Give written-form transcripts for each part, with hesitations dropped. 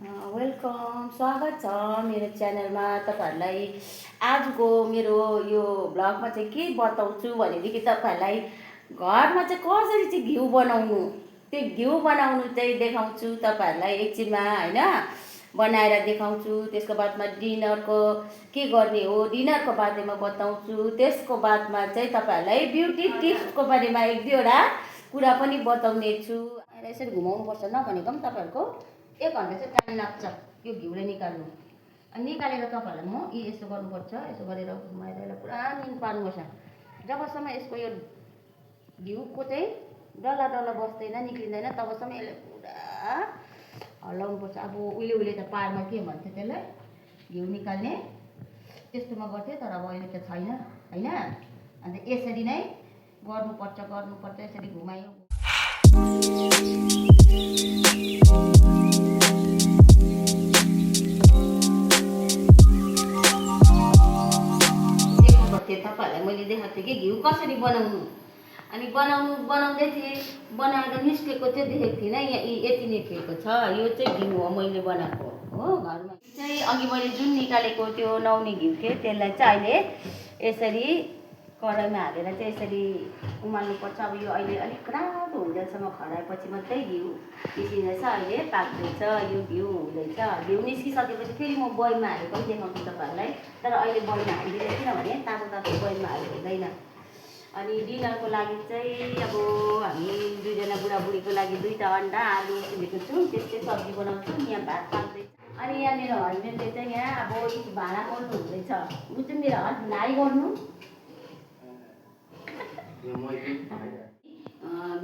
Welcome, स्वागत छ मेरो च्यानलमा तपाईँहरूलाई। आजको मेरो यो भ्लगमा चाहिँ के बताउँछु भनेदेखि तपाईँहरूलाई घरमा चाहिँ कसरी चाहिँ घिउ बनाउनु, त्यो घिउ बनाउनु चाहिँ देखाउँछु तपाईँहरूलाई एकछिनमा होइन, बनाएर देखाउँछु। त्यसको बादमा डिनरको के गर्ने हो डिनरको बारेमा बताउँछु। त्यसको बादमा चाहिँ तपाईँहरूलाई ब्युटी टिप्सको बारेमा एक दुईवटा कुरा पनि बताउने छु। यसरी घुमाउनुपर्छ नभनेको पनि तपाईँहरूको 1 घन्टा चाहिँ टाइम लाग्छ यो घिउलाई निकाल्नु। अनि निकालेर तपाईँहरूलाई म यस्तो गर्नुपर्छ, यसो गरेर घुमाएर यसलाई पुरा निन पार्नुपर्छ। जबसम्म यसको यो घिउको चाहिँ डल्ला डल्ला बस्दैन, निक्लिँदैन, तबसम्म यसलाई पुरा हल्लाउनुपर्छ। अब उहिले त पारमा के भन्थ्यो त्यसलाई घिउ निकाल्ने, त्यस्तोमा गर्थ्यो, तर अब अहिले त छैन होइन। अन्त यसरी नै गर्नुपर्छ यसरी घुमायो। तपाईँहरूलाई मैले देखाएको थिएँ कि घिउ कसरी बनाउनु, अनि बनाउँदै थिएँ, बनाएर निस्केको चाहिँ देखेको थिइनँ। यहाँ यति निस्केको छ, यो चाहिँ घिउ हो मैले बनाएको हो घरमा चाहिँ। अघि मैले जुन निकालेको त्यो नुहाउने घिउ थियो त्यसलाई चाहिँ अहिले यसरी कराईमा हालेर चाहिँ यसरी उमाल्नुपर्छ। अब यो अहिले अलिक रातो हुँदैसम्म खराएपछि मात्रै घिउ निस्किँदैछ, अहिले पाक्दैछ, यो घिउ हुँदैछ। घिउ निस्किसकेपछि फेरि म बयममा हालेको पनि देखाउँछु तपाईँहरूलाई, तर अहिले बयममा हालिदिँदैन किनभने तातो बयममा हाल्नु हुँदैन। अनि डिनरको लागि चाहिँ अब हामी दुईजना बुढाबुढीको लागि 2टा अन्डा आलु उसिनेको छु, त्यस्तै सब्जी बनाउँछु। यहाँ भात पाक्दैछ। अनि यहाँ मेरो हस्बेन्डले चाहिँ यहाँ अब भाँडा मोल्नु हुँदैछ। ऊ चाहिँ मेरो हस्बेन्ड गर्नु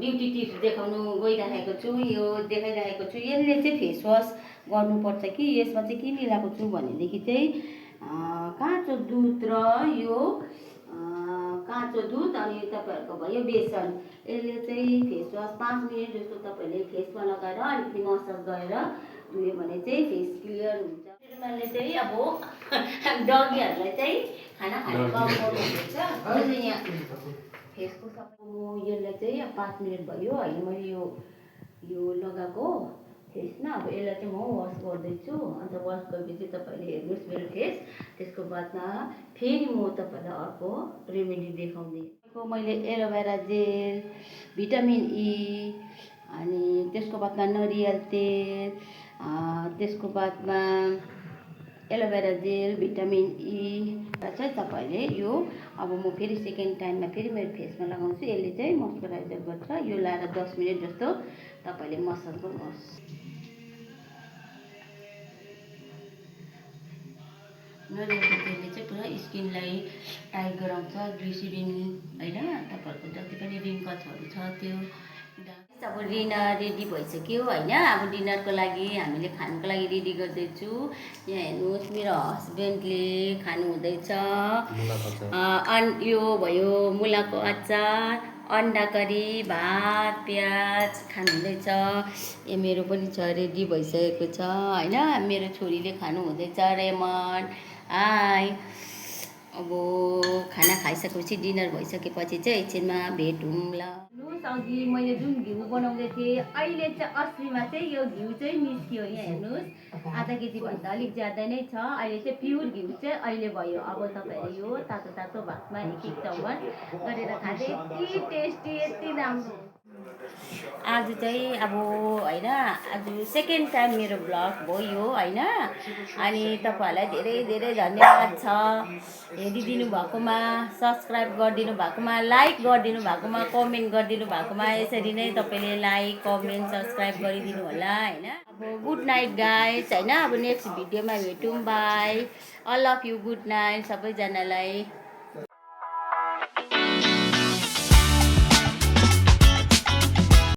ब्युटी टिप्स देखाउनु गइरहेको छु, यो देखाइरहेको छु। यसले चाहिँ फेस वास गर्नुपर्छ कि यसमा चाहिँ के मिलाएको छु भनेदेखि चाहिँ काँचो दुध र यो काँचो दुध अनि तपाईँहरूको भयो बेसन। यसले चाहिँ फेस वास 5 मिनट जस्तो तपाईँहरूले फेसमा लगाएर अलिकति मसाज गरेर धुयो भने चाहिँ फेस क्लियर हुन्छ। त्यसले चाहिँ अब डगीहरूलाई चाहिँ खाना खाने काम गर्नुहुन्छ। यहाँ फेसको सबै यसलाई चाहिँ 5 मिनट भयो होइन मैले यो लगाएको फेसमा। अब यसलाई चाहिँ म वास गर्दैछु। अन्त वास गरेपछि तपाईँले हेर्नुहोस् मेरो फेस। त्यसको बादमा फेरि म तपाईँलाई अर्को रेमेडी देखाउँदै। मैले एलोभेरा जेल, भिटामिन ई, अनि त्यसको बादमा नरिवल तेल, त्यसको बादमा एलोभेरा जेल, भिटामिन ई चाहिँ तपाईँले यो अब म फेरि सेकेन्ड टाइममा फेरि मेरो फेसमा लगाउँछु। यसले चाहिँ मोइस्चराइजर गर्छ। यो लाएर 10 मिनट जस्तो तपाईँले मसाज गर्नुहोस्। नरिवलको तेलले चाहिँ पुरा स्किनलाई टाइट गराउँछ, ग्लिसरिन होइन। तपाईँहरूको जति पनि रिङ्कल्सहरू छ त्यो अब डिनर रेडी भइसक्यो होइन। अब डिनरको लागि हामीले खानुको लागि रेडी गर्दैछु। यहाँ हेर्नुहोस् मेरो हस्बेन्डले खानु हुँदैछ। यो भयो मुलाको अचार, अन्डा करी, भात, प्याज खानु हुँदैछ। यो मेरो पनि छ रेडी भइसकेको छ होइन। मेरो छोरीले खानु हुँदैछ, रेमन। हाई। अब खाना खाइसकेपछि डिनर भइसकेपछि चाहिँ एकछिनमा भेटौँ ल। अघि मैले जुन घिउ बनाउँदै थिएँ अहिले चाहिँ असलीमा चाहिँ यो घिउ चाहिँ निस्कियो। यहाँ हेर्नुहोस् आधा केजीभन्दा अलिक ज्यादा नै छ। अहिले चाहिँ प्युर घिउ चाहिँ अहिले भयो। अब तपाईँहरूले यो तातो तातो भातमा 1 चम्मच गरेर खाँदै यति टेस्टी यति राम्रो। आज चाहिँ अब होइन आज सेकेन्ड टाइम मेरो भ्लग हो यो होइन। अनि तपाईँहरूलाई धेरै धेरै धन्यवाद छ हेरिदिनु भएकोमा, सब्सक्राइब गरिदिनु भएकोमा, लाइक गरिदिनु भएकोमा, कमेन्ट गरिदिनु भएकोमा। यसरी नै तपाईँले लाइक कमेन्ट सब्सक्राइब गरिदिनु होला होइन। अब गुड नाइट गाइज होइन। अब नेक्स्ट भिडियोमा भेटौँ। Bye, all of you, good night सबैजनालाई।